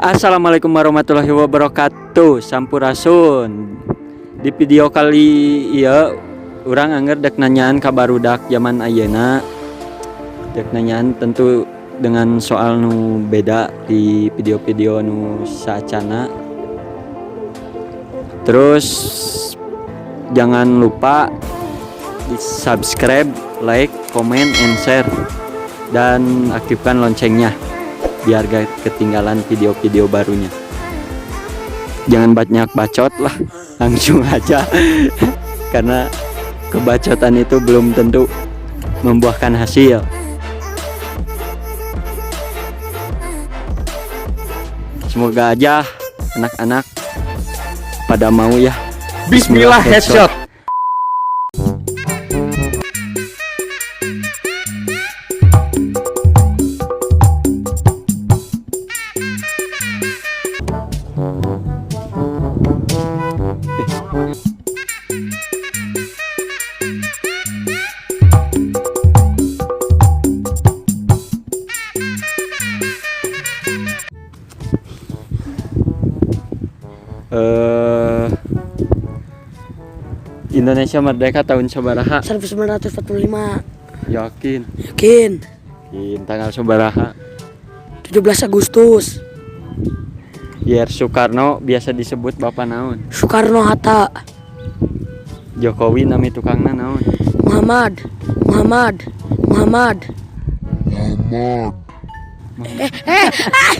Assalamualaikum warahmatullahi wabarakatuh. Sampurasun. Di video kali ieu urang angger dek nanyaan ka barudak zaman ayeuna. Dek nanyaan tentu dengan soal nu beda di video-video nu saacana. Terus jangan lupa di subscribe, like, comment, and share, dan aktifkan loncengnya biar gak ketinggalan video-video barunya. Jangan banyak bacot lah, langsung aja, karena kebacotan itu belum tentu membuahkan hasil. Semoga aja anak-anak pada mau ya. Bismillah, headshot. Indonesia merdeka tahun sabaraha? 1945. Yakin? Yakin. Yakin. Tanggal sabaraha? 17 Agustus. Yer Soekarno biasa disebut Bapak naon? Soekarno Hatta. Jokowi nami tukangna naon? Muhammad, Muhammad, Muhammad. Eh, eh, ah.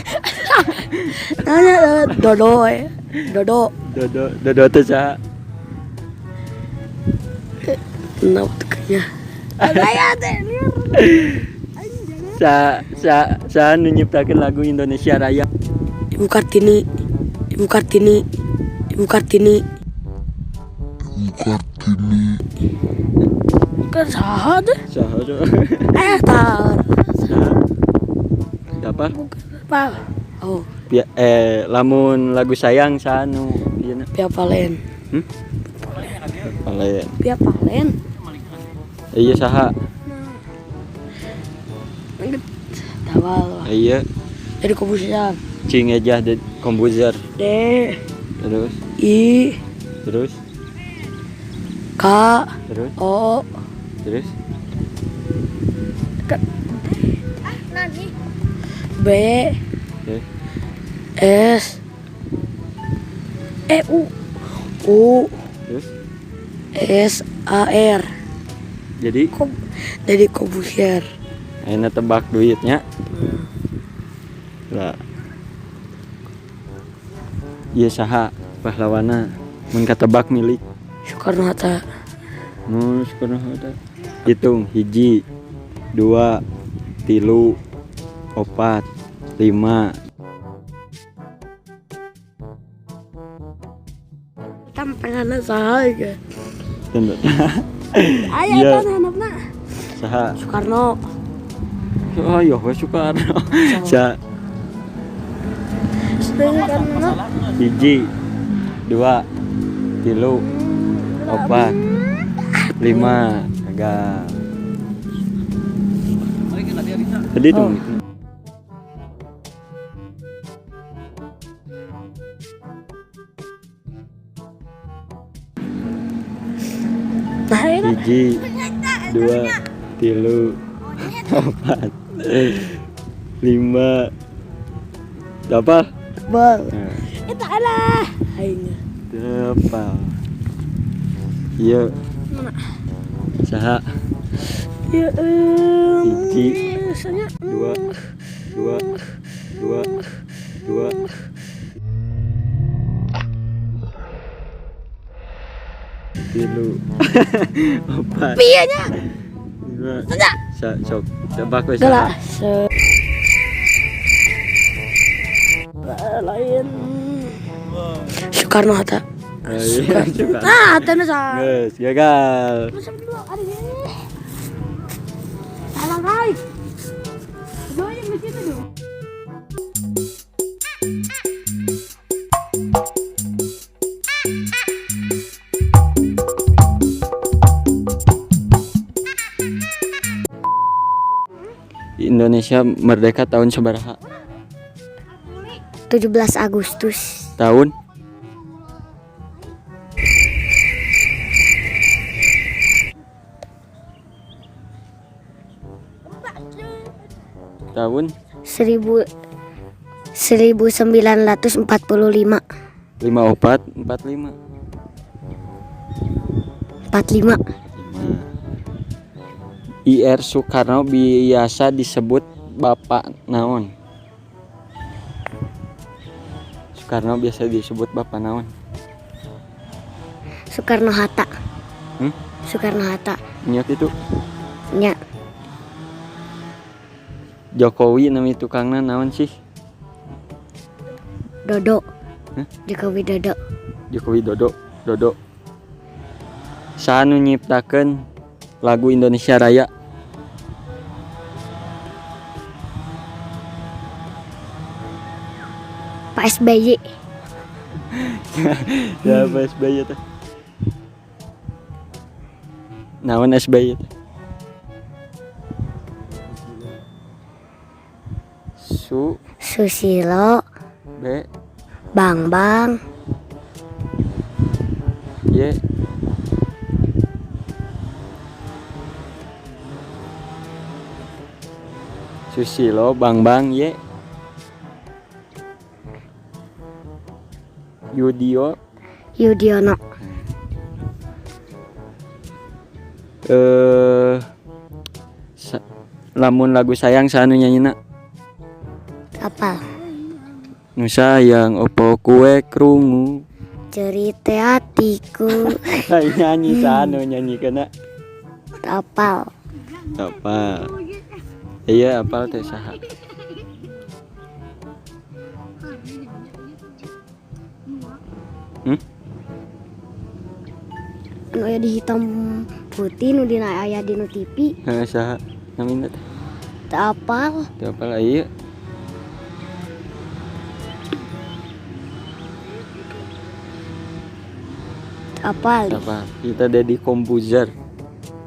Nanya Dodo, eh. Dodo. Dodo, Dodo teh saha? Nah, tukangnya. Saya teh. Sa sa sa nu nyiptakeun lagu Indonesia Raya? Ibu Kartini, Ibu Kartini, Ibu Kartini. Kartini. Kan saha teh? Saha tuh? Eh, tar. Saha? Siapa? Apa? Oh, Pia, lamun lagu sayang saha nu ieu na? Via Valen. Hmm? Valen. Via Valen. Iya, saha? Tawal. Iya. Deddy Corbuzier. Cing ejah de Corbuzier. D Terus I terus K terus O terus K B Oke. S E U U Terus S A R. Jadi Kob Deddy Corbuzier. Ayeuna tebak duitnya. Lah. Ieu saha pahlawana? Mun katebak milik. Soekarno Hatta. Nu Soekarno Hatta. Hitung hiji, dua, tilu, opat, lima. Tampanganna saha ge? Tentu. Aya Iya. eta handapna. Saha? Soekarno. Oh iya, we Soekarno. Sa Soekarno. Hiji, dua, tilu, opat, lima, gagal. Tadi tuh. Nah, ini Hiji, dua, tilu, opat, lima, apa? Bal. Nah, Eta lah. Aing. Tepal. Iya. Mana? Saha? Ya, Hiji. Biasanya Dua, dua, dua, dua, tilu, opat, Piye nya? Lima. Saja. Sa, sok, tebak we Gelah saha? Se lain Soekarno Hatta. Oh, iya, Soekarno. Nah, Hatta nu saha? Geus, gagal. Salah guys. Doain di situ dong. Indonesia merdeka tahun sabaraha? 17 Agustus. Tahun? Tahun? 1000 1945. 54 45. 45. IR Soekarno biasa disebut Bapak naon? Soekarno biasa disebut Bapak naon? Soekarno Hatta. Hmm? Soekarno Hatta. Nya itu. Nya. Jokowi nami tukangna naon sih? Dodo. Hah? Joko Widodo. Joko Widodo, Dodo. Saha nu nyiptakeun lagu Indonesia Raya? Pak SBY. Ya, Pak SBY teh. Naon SBY teh? Su Susilo B Bang Bang Y Susilo Bang Bang Y Yudio Yudhoyono. Lamun lagu sayang saha nu nyanyina? Apal. Nu sayang opo kowe krungu? Cerita hatiku. Nyanyi saha nu nyanyikeunna? Apal. Apa? Iya, apal teh saha? Hmm? Anu aya di hitam putih, nu dina aya di nu TV. Heeh, saha namina teh? Teu apal. Teu apal ieu. Teu apal. Apa? Kita Deddy Corbuzier.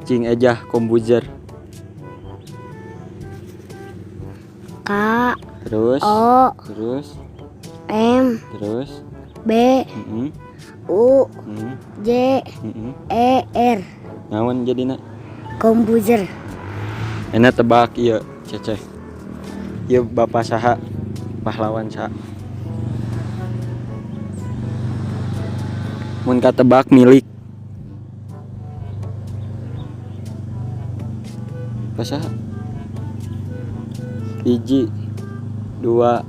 Cing ejah Corbuzier. K Terus. O Terus. M Terus. B U J E R. Naon jadina? Kombuzer. Enak tebak ieu, Ceceh. Ieu bapak saha? Pahlawan saha? Mun katebak milik. Bapak saha? 1, 2,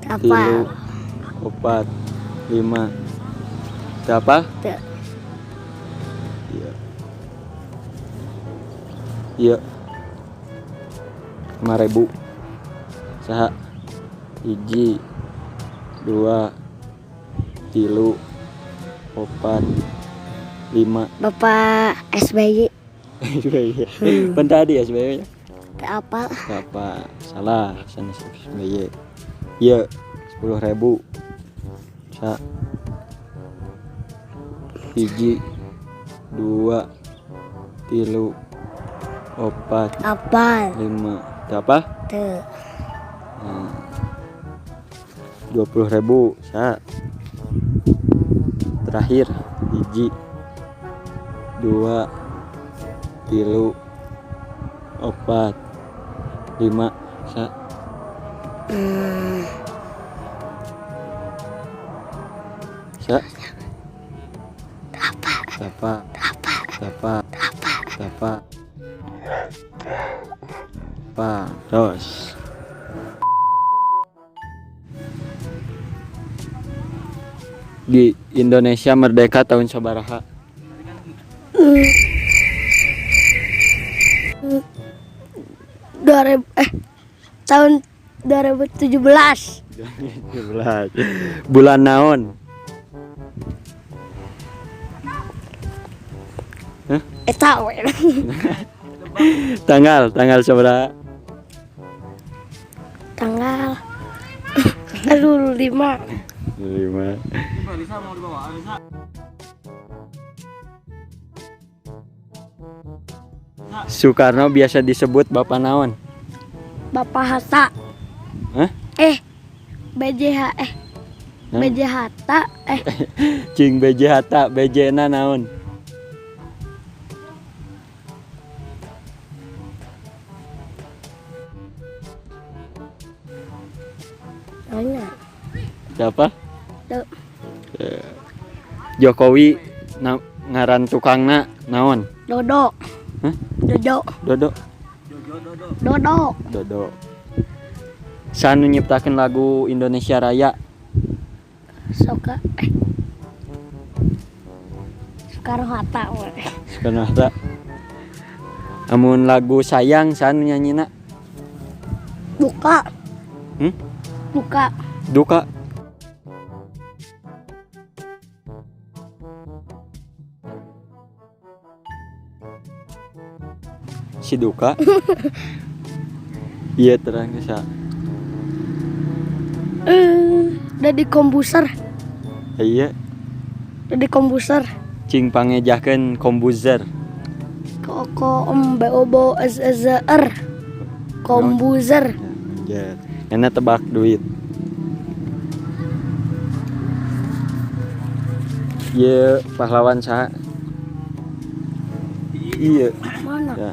Apa? 3, 4, 5. Teu apa? Teu. Iya. Iya. 5.000. Saha? 1, 2, 3, 4, 5. Bapak SBY. SBY. Pan tadi SBY. Teu apal. Bapak salah, sanes SBY. Iya, 10.000. Sa. 1, 2, 3, 4, Apal. 5. Teu apa? Teu. 20.000. Sa. Terakhir, 1, 2, 3, 4, 5. Sa. Sa. Apa? Siapa? Apa? Siapa? Apa? Siapa? Apa? Terus. Di Indonesia merdeka tahun sabaraha? 2000 tahun 2017. 17. Bulan naon? Eta we. Tanggal, tanggal sabaraha? Tanggal aduh 5. 5. Soekarno biasa disebut Bapak naon? Bapak Hatta. Hah? BJH Hah? BJ Hatta Cing BJ Hatta, BJ na naon? Nanya. Siapa? Tuh. Jokowi na, ngaran tukangna naon? Dodo. Hah? Dodo. Dodo. Dodo. Dodo. Sanu nyiptakeun lagu Indonesia Raya. Soka Soekarno Hatta we. Soekarno Hatta. Amun lagu Sayang sanu nyanyina? Duka. Hmm? Duka. Duka. Si Duka. Iya terang sa. Deddy Kombuser. Iya, Deddy Kombuser. Cing pangejakeun Kombuzer. Ko ko om b o b s s r. Kombuser. Ya, enak tebak duit. Iya, pahlawan saha? Iya. Mana? Ya.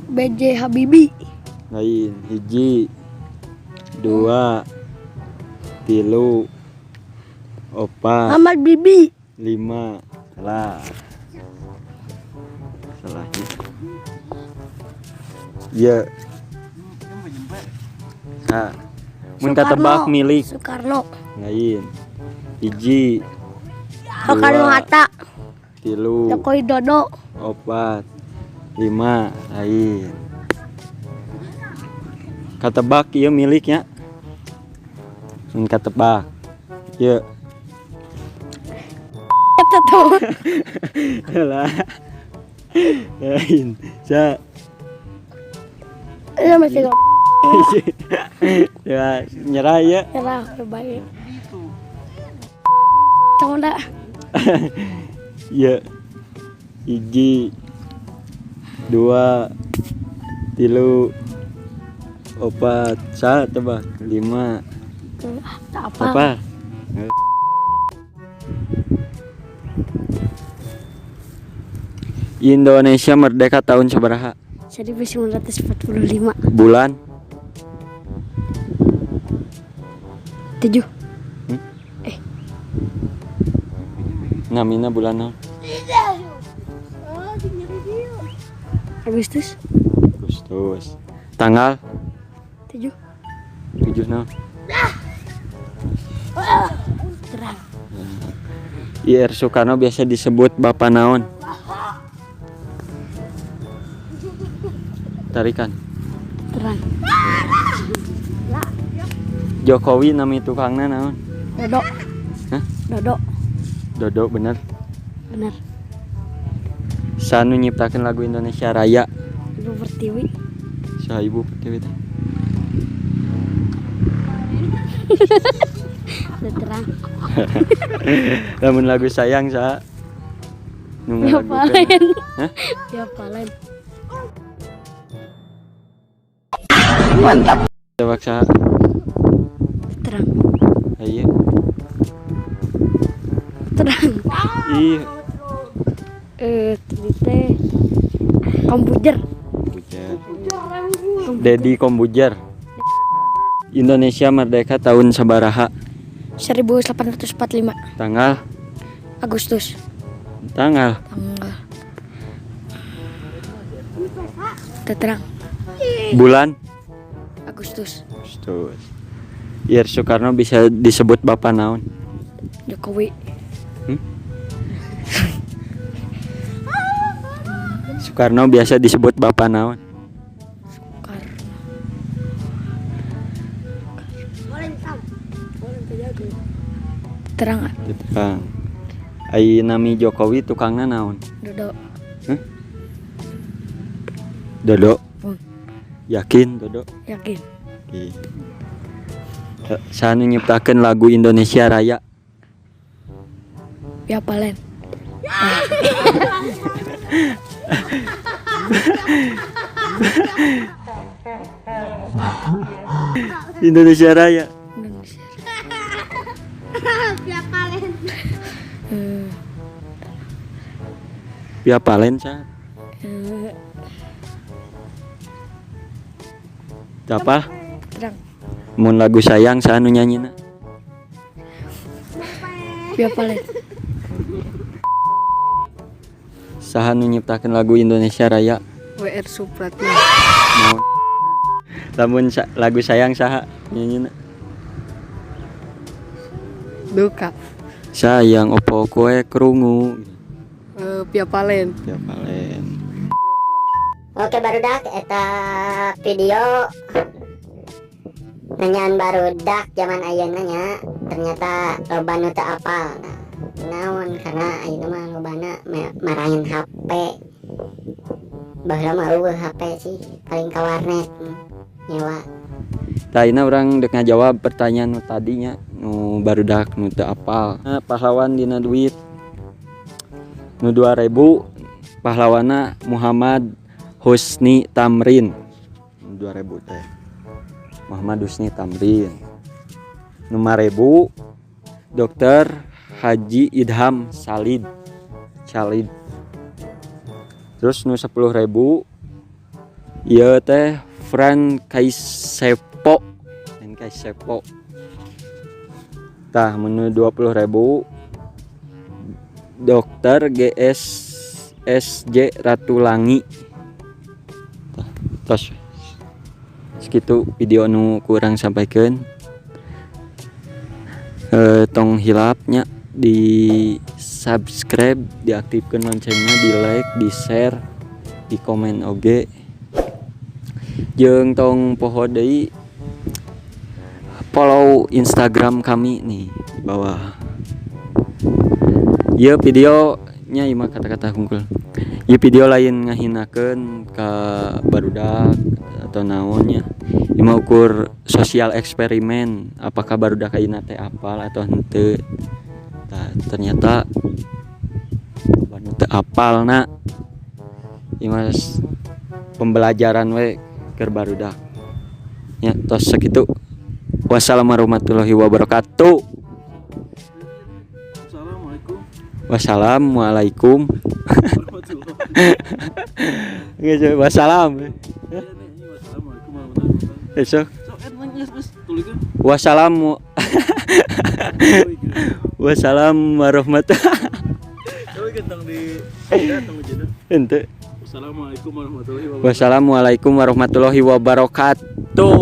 BJ Habibie. Lain hiji, dua, tilu, opat, Ahmad Bibi. lima. Salah. Salahnya. Iya. Nah, mun katebak milik Soekarno. Lain. Hiji, Soekarno dua, Hatta. tilu, Joko Widodo. opat, lima, lain. Katebak ieu miliknya. Mun katebak. Ieu. Eta tuh. Lah. Lain. Sa. Iya masih nggak Ya, nyerah ya. nyerah baik. Kamu dah. Iya. Hiji, dua, tilu, opat, sa tebak, lima, Tak apa. apa? Indonesia merdeka tahun sabaraha? 1945. Bulan? 7. Namina bulan naon? Agustus. Agustus. Tanggal 7. 7 naon? Terang. IR Soekarno biasa disebut Bapak naon? Tarikan. Terang. Jokowi nami tukangna naon? Dodo. Hah? Dodo. Dodo bener. Benar. Sanu nyiptakeun lagu Indonesia Raya. Ibu Pertiwi. Saha Ibu Pertiwi teh? Udah terang. Lamun lagu Sayang saha? Nu Ya ngalagukeun? palen. Hah? Ya palen. Tebak saha? Terang. Ayo. Terang. Ih, Tadi teh Komputer. Kombujer. Deddy Kombujer. Indonesia merdeka tahun sabaraha? 1845 Tanggal? Agustus. Tanggal. Tanggal. Terang. Bulan? Agustus. Agustus. Ir Soekarno bisa disebut Bapak naon? Jokowi. Soekarno biasa disebut Bapak naon? Soekarno. Terang. Tukang. Ai nami Jokowi tukangna naon? Dodo. Hah? Dodo. Hmm. Yakin Dodo? Yakin. Oke. Saha nu nyiptakeun lagu Indonesia Raya? Ya palen. Indonesia Raya. Indonesia. Eh, Via Valen saha? Teu apal? Terang. Mun lagu Sayang saha nu nyanyina? Via Valen. Saha nu nyiptakeun lagu Indonesia Raya? WR Supratman. Naon? Lamun lagu Sayang saha nyanyina? Duka. Sayang, opo kowe krungu? Via Valen. Via Valen. Oke barudak, eta video nanyaan barudak zaman ayeuna nya, ternyata loba nu teu apal. Nah, naon karena ayeuna mah lobana marahin HP. Baheula mah euweuh HP sih, paling ka warnet nyewa. Tah, ayeuna urang dek ngajawab pertanyaan nu tadinya, nu barudak nu teu apal. Nah, pahlawan dina duit nu 2000 pahlawanna Muhammad Husni Thamrin. Nu 2000 teh Muhammad Husni Thamrin. Nu 5000 Dr. Haji Idham Salid Chalid. Terus nu 10.000 ieu teh Frans Kaisiepo, Frans Kaisiepo. Tah, mun 20.000 Dr. GS SJ Ratulangi. Tah, tos segitu video nu ku urang sampaikan. Tong hilapnya di subscribe, diaktifkan loncengnya, di like, di share, di komen oge. Jeung tong poho deui follow Instagram kami nih di bawah. Ieu videonya, ieu mah kata-kata hungkul. Ieu video lain ngahinakeun ka barudak atau naonnya. Ieu mah ukur sosial eksperimen apakah barudak ayeuna teh apal atau henteu. Tah, ternyata nu teu apalna. Ieu mah pembelajaran we keur barudak. Ya, tos sakitu. Wassalamualaikum warahmatullahi wabarakatuh. Assalamualaikum. Wassalamualaikum. Warahmatullahi. Geus, wassalam. Iya nih, ini wassalamualaikum warahmatullahi wabarakatuh. Besok. Sok eta geus geus tuluykeun. Wassalamu wassalam warahmatullahi. Tuluykeun tong di ya, tong jeda. Henteu. Wassalamualaikum warahmatullahi wabarakatuh. Wassalamualaikum warahmatullahi wabarakatuh.